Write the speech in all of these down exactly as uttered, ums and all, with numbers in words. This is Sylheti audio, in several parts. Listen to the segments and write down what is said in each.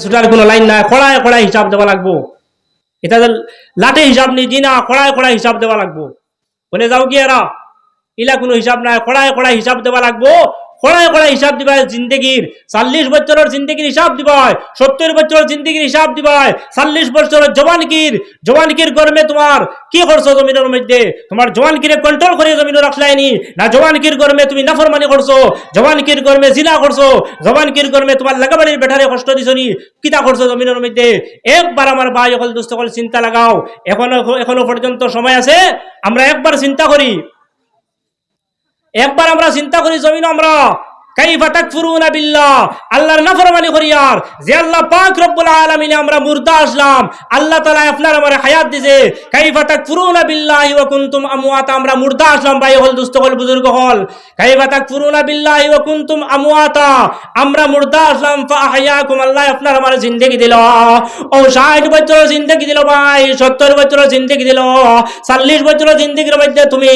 ছুটার কোনো লাইন নাই, খড়ায় খড়ায় হিসাব দেওয়া লাগবো। এটা যে লাঠে হিসাব নি, জি না, খড়ায় খড়ায় হিসাব দেওয়া লাগবো। বলে, "যাও গিয়া এরা, ইলা কোনো হিসাব নাই, খড়ায় খড়ায় হিসাব দেওয়া লাগবো, খড়ায় খড়ায় হিসাব দিবায় জিন্দেগির, চল্লিশ বছরর জিন্দেগির হিসাব দিবায়, সত্তর বছরর জিন্দেগির হিসাব দিবায়, চল্লিশ বছরর জওয়ানকির, জওয়ানকির গরমে তোমার কি করছো জমিনর মধ্যে? তোমার জওয়ানকিরে কন্ট্রোল করিয়া জমিনো রাখলায়নি, না জওয়ানকির গরমে তুমি নাফরমানি করছো, জওয়ানকির গরমে জিনা করছো, জওয়ানকির গরমে তোমার লাগাবাড়ির বেটারে কষ্ট দিছো নি, কিতা করছো জমিনর মধ্যে?" একবার আমার ভাই অকল, দুস্ত অকল, চিন্তা লাগাও। এখনো, এখনো পর্যন্ত সময় আছে, আমরা একবার চিন্তা করি, একবার আমরা চিন্তা করি জমিনো আমরা, "কাইফা তাকফুরুনা বিল্লাহ", আল্লাহর নাফরমানি করিয়ার, যে আল্লাহ পাক রব্বুল আলামিনে আমরা মুর্দা আছলাম, আল্লাহ তাআলা আপনার আমারে হায়াত দিছে, "কাইফা তাকফুরুনা বিল্লাহি ওয়া কুনতুম আমওয়াতা", আমরা মুর্দা আছলাম, ভাই অকল, দুস্ত অকল, বুজুর্গ অকল, "কাইফা তাকফুরুনা বিল্লাহি ওয়া কুনতুম আমওয়াতা", আমরা মুর্দা আছলাম, "ফাআহইয়াকুম", আল্লাহ আপনার আমারে জিন্দেগি দিল। ও ষাট বছর জিন্দেগি দিল ভাই, সত্তর বছর জিন্দেগি দিল, চল্লিশ বছর জিন্দেগির মধ্যে তুমি,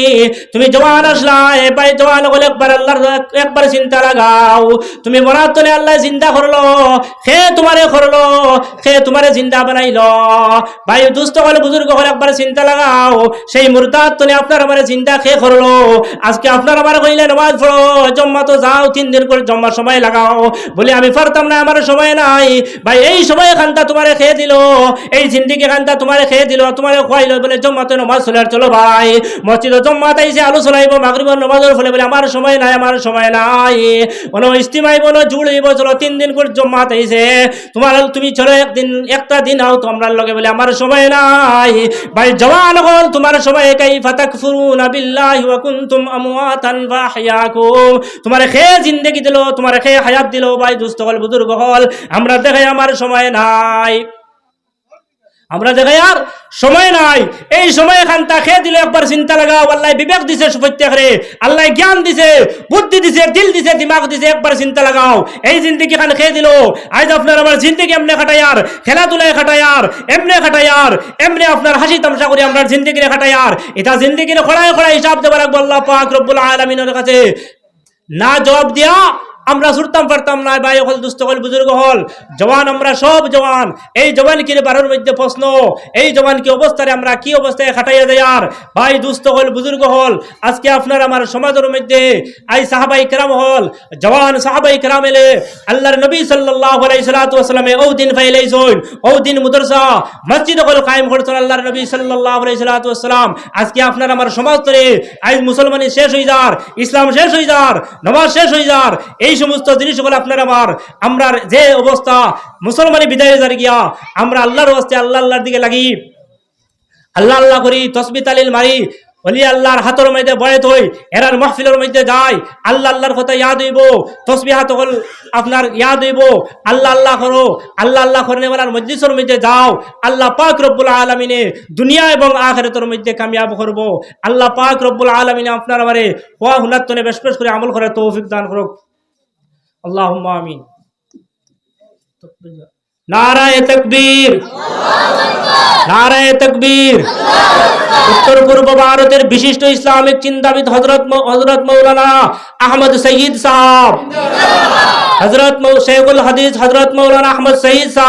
তুমি জওয়ান আছলায়, এ ভাই জওয়ান অকল, একবার আল্লাহর, একবার চিন্তা লাগাও। তুমি মরার তনে আল্লাহ জিন্দা করলো, কে তোমারে করলো, কে তোমারে জিন্দা বানাইলো? ভাই দুস্ত অকল, বুজুর্গ অকল, একবার চিন্তা লাগাও, সেই মুর্দার তনে আপনার আমারে জিন্দা কে করলো? আজকে আপনার আমারে কইলে, "নমাজ পড়ো, জম্মাতো যাও, তিন দিন করি জম্মার সময় লাগাও।" বলি, "আমি পারতাম না, আমার সময় নাই।" ভাই, এই সময় খান্তা তোমারে কে দিল, এই জিন্দেগি খান্তা তোমারে কে দিল, তোমারে খোয়াইলো, বলে, "জম্মাতো নমাজ পড়িয়ার চলো ভাই।" মসজিদো জম্মাত আইছে, আলোচনা অইবো মাগরিবর নমাজর ফলে, বলে, "আমার সময় নাই, আমার সময় নাই।" অনো ইজতিমা অইবো, অনো জুড় অইবো, চলো, তিন দিন করি জম্মাত আইছে, তোমার, তুমি চলো একদিন, একটা দিন আও তো আমরার লগে, বলে, "আমার সময় নাই।" ভাই, জওয়ান অকল, তোমার সময়, "কাইফা তাকফুরুনা বিল্লাহি ওয়া কুনতুম আমওয়াতান ফাআহইয়াকুম", তোমারে কে জিন্দেগি দিল, তোমারে কে হায়াত দিল? ভাই দুস্ত অকল, বুজুর্গ অকল, আমরা দেখাই আমার সময় নাই, আমরা দেখাই আর সময় নাই। এই সময় খান্তা কে দিল, একবার চিন্তা লাগাও। আল্লাহ বিবেক দিছে প্রত্যেকরে, আল্লাহ জ্ঞান দিছে, বুদ্ধি দিছে, দিল দিছে, দিমাগ দিছে, একবার চিন্তা লাগাও। এই জিন্দেগি খান কে দিল? আইজ আপনার আমার জিন্দেগি এমনে কাটাইয়ার, খেলাধুলায় কাটাইয়ার, এমনে কাটাইয়ার, এমনে আপনার হাসি তামশা করি আমরার জিন্দেগিরে কাটাইয়ার। এটা জিন্দেগির খড়ায় খড়ায় হিসাব দেওয়া লাগবো আল্লাহ পাক রব্বুল আলামিনের কাছে। না জবাব দিয়া আমরা ছুটতাম পারতাম না। ভাই অকল, দুস্ত অকল, বুজুর্গ অকল, জওয়ান, আমরা সব জওয়ান। এই জওয়ানকির বারোর মধ্যে প্রশ্ন, এই জওয়ানকি অবস্থারে আমরা কি অবস্থায় কাটাইয়া যাইয়ার? ভাই দুস্ত অকল, বুজুর্গ অকল, আজকে আপনার আমার সমাজর মধ্যে আইজ সাহাবায়ে কেরাম অকল, জওয়ান সাহাবায়ে কেরাম এলে আল্লাহর নবী সাল্লাল্লাহু আলাইহি সাল্লাতু ওয়াসাল্লামে অউ দিন ফাইলাইছইন, অউ দিন মাদ্রাসা, মসজিদ অকল কায়েম করছইন আল্লাহর নবী সাল্লাল্লাহু আলাইহি সাল্লাতু ওয়াসাল্লাম। আজকে আপনার আমার সমাজ তনে আইজ মুসলমানি শেষ অইযার, ইসলাম শেষ অইযার, নমাজ শেষ অইযার, এই সমস্ত জিনিস অকল আপনার আমার, আমরার যে অবস্থা, মুসলমানি বিদায় অইযার গিয়া, আমরা আল্লাহর ওয়াস্তে আল্লাহ আল্লাহর দিকে লাগি, আল্লাহ আল্লাহ করি, তসবি তালিল মারি, অলি আল্লাহর হাতর মধ্যে বয়াত অই, এরার মাহফিলর মধ্যে যাই, আল্লাহ আল্লাহর কথা ইয়াদ অইবো, তসবিহাত অকল আপনার ইয়াদ অইবো, আল্লাহ আল্লাহ করো, আল্লাহ আল্লাহ করনেওয়ালার মজলিসর মধ্যে যাও, আল্লাহ পাক রব্বুল আলামিনে দুনিয়া এবং আখিরাতর মধ্যে কামিয়াব করবো। আল্লাহ পাক রব্বুল আলামিনে আপনার আমারে ওয়া হুনার তনে বেশ বেশ করি আমল করার তৌফিক দান করুক। আল্লাহুম্মা আমিন। নারায়ে তাকবীর, নারায়ে তাকবীর। উত্তর পূর্ব ভারতের বিশিষ্ট ইসলামিক চিন্তাবিদ হযরত মৌ-, হযরত মৌলানা আহমদ সঈদ সাহেব, হযরত মৌ-, শেখুল হাদিস হযরত মৌলানা আহমদ সঈদ সাহেব।